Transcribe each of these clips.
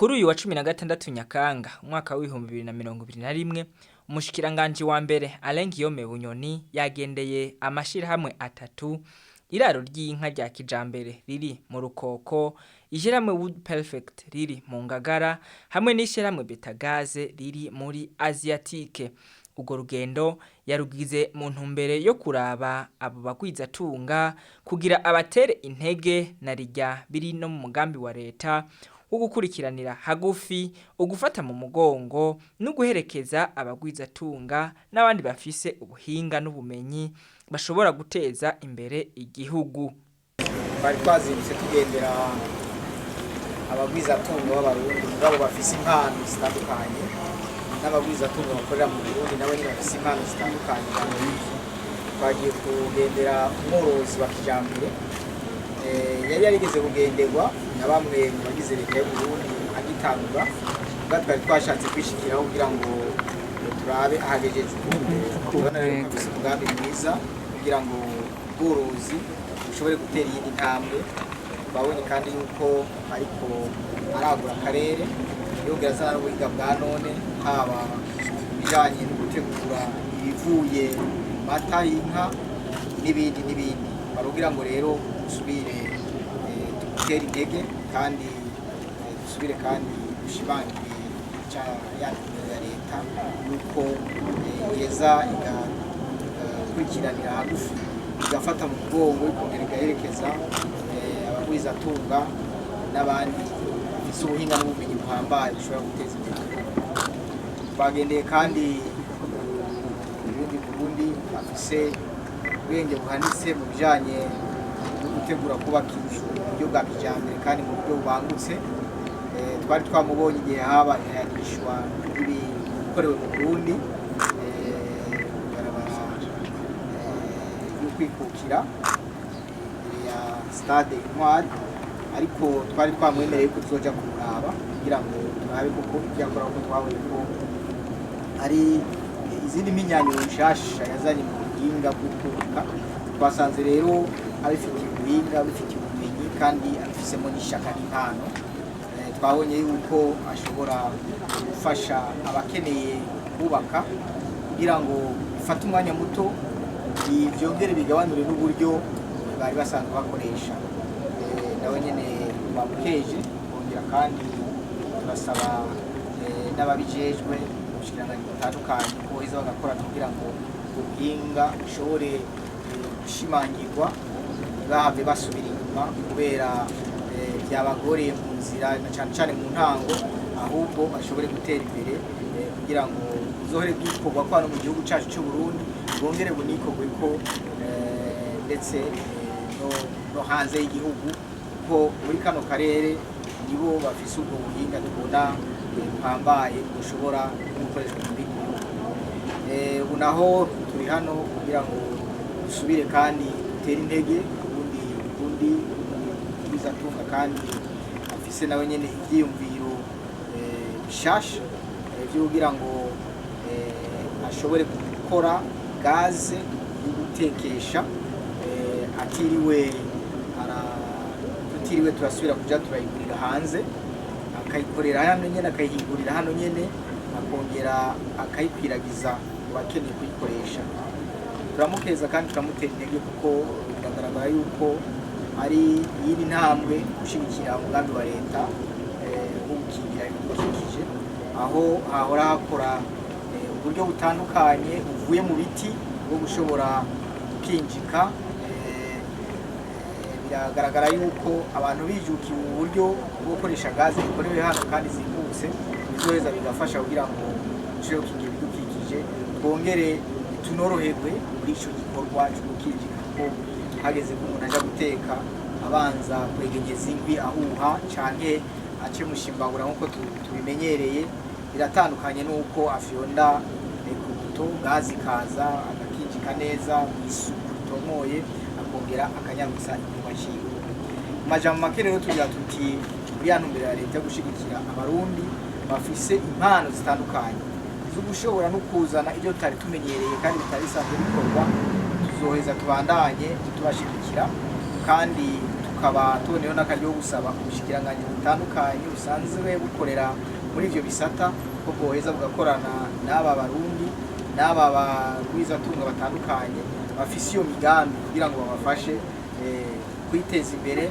Kuri uyu wa 16 Nyakanga umwaka w'2021, umushikiranganji wa mbere Alain Guillaume Bunyoni yagendeye amashirahamwe atatu: iraro ry'inka rya kijambere riri mu Rukoko, ishirahamwe Wood Perfect riri mu Ngagara, hamwe n'ishirahamwe Betagaze riri muri Asiatique. Urwo rugendo yarugize mu ntumbere yo kuraba abo bagwizatunga kugira abatere intege, na rirya biri no mu mugambi wa leta wo gukurikiranira hagufi, ugufata mu mugongo no guherekeza abagwizatunga n'abandi bafise ubuhinga n'ubumenyi bashobora guteza imbere igihugu. Twari twazindutse tugendera abagwizatunga b'Abarundi mugabo bafise impano zitandukanye, n'abagwizatunga bakorera mu Burundi nabo nyene bafise impano zitandukanye. Twagiye kugendera umworozi wa kijambere yari yarigeze kugenderwa na bamwe mu bagize leta y'u Burundi agitangura, ubwo twari twashatse kwishikiraho kugira ngo turabe ahagejeje ubu. Tubona rero ko afise umugambi mwiza kugira ngo ubworozi bushobore gutera iyindi ntambwe. Twabonye kandi yuko ariko aragura akarere, yongera azana n'ubuhinga bwa none, haba ibijanye no gutegura ibivuye mu mata y'inka n'ibindi n'ibindi. Barugira ngo rero dusubire dutere intege kandi dusubire kandi dushimangire ya ntumbero ya leta yuko iheza igakurikiranira hagufi, igafata mu mugongo, ikongera igaherekeza abagwizatunga n'abandi bafise ubuhinga n'ubumenyi buhambaye bushobora guteza imbere igihugu. Twagendeye kandi ubundi Burundi afise ubwenge buhanitse mu bijanye no gutegura kubaka inzu mu buryo bwa kijambere kandi mu buryo bubangutse. Twari twamubonye igihe haba ihayagishwa ry'ibikorewe mu Burundi, ibarabara y'ukwikukira imbere ya stade Intwari, ariko twari twamwemereye ko tuzoja kumuraba kugira ngo turabe koko ibyo akora, kuko twabonye ko ari izindi mpinyanyuro nshasha yazanye mu buhinga bwo kubaka. Twasanze rero abifitiye ubuhinga, abifitiye ubumenyi, kandi abifisemo n'ishaka n'impano. Twabonye yuko ashobora gufasha abakeneye kubaka kugira ngo bifate umwanya muto, byongere bigabanure n'uburyo bari basanzwe bakoresha. Nawe nyene bamukeje, kongera kandi turasaba n'ababijejwe mu bushikiranganji butandukanye ko boheza bagakora kugira ngo ubuhinga bushobore gushimangirwa, ntibahave basubira inyuma kubera byabagoreye mu nzira, na cane cane mu ntango, ahubwo bashobore gutera imbere kugira ngo buzohore bwikorwa ko hano mu gihugu cacu c'u Burundi, bwongere bunikorwe ko ndetse no hanze y'igihugu, kuko muri kano karere nibo bafise ubwo buhinga tubona buhambaye bushobora gukoreshwa mu bindi bihugu. Ubu naho turi hano kugira ngo dusubire kandi dutere intege ubundi ubundi mugwizatunga kandi afise nawe nyene ivyiyumviro bishasha vyo kugira ngo ashobore gukora gaze yo gutekesha atiriwe tutiriwe turasubira kuja turayigurira hanze, akayikorera hano nyene, akayihingurira hano nyene, akongera akayikwiragiza mu bakeneye kuyikoresha. Turamukeza kandi turamutera intege, kuko biragaragara yuko ari iyindi ntambwe gushyigikira umugambi wa leta wo gukingira ibidukikije, aho hahora hakora uburyo butandukanye buvuye mu biti bwo gushobora gukinjika. Biragaragara yuko abantu bijukiye ubu buryo bwo gukoresha gaze ikorewe hano kandi zihuse, bizoheza bigafasha kugira ngo dushobore gukingira ibidukikije, twongere tunoroherwe muri ico gikorwa cyo gukinjika, kuko hageze ko umuntu aja guteka abanza kwegenyeza inkwi ahuha canke ace mushimbagura nk'uko tubimenyereye, biratandukanye n'uko afyonda ku buto, gaze ikaza, agakinjika neza mu isuku ritomoye, akongera akanyarutsa igikorwa ciwe. Mu majambo make rero tugira tuti muri ya ntumbero ya leta yo gushigikira Abarundi bafise impano zitandukanye zo gushobora no kuzana ibyo tutari tumenyereye kandi bitari bisanzwe bikorwa, tuzoheza tubandanye tubashigikira kandi tuka Tukaba tuboneyeho n'akaryo ko gusaba ubushikiranganji butandukanye busanzwe bukorera muri ivyo bisata ko bwoheza bugakorana n'aba Barundi n'aba bagwizatunga batandukanye bafise iyo migambi, kugira ngo babafashe kwiteza imbere,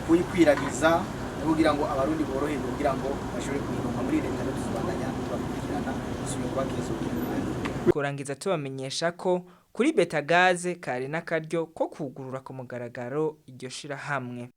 kuyikwiragiza no kugira ngo Abarundi boroherwe, kugira ngo bashobore kuyironka. Muri leta rero tuzobandanya tubakurikirana. Dusubiye kubakeza ubutumwa. Kurangiza, tubamenyesha ko kuri Betagaze kari n'akaryo ko kugurura ku mugaragaro iryo shirahamwe.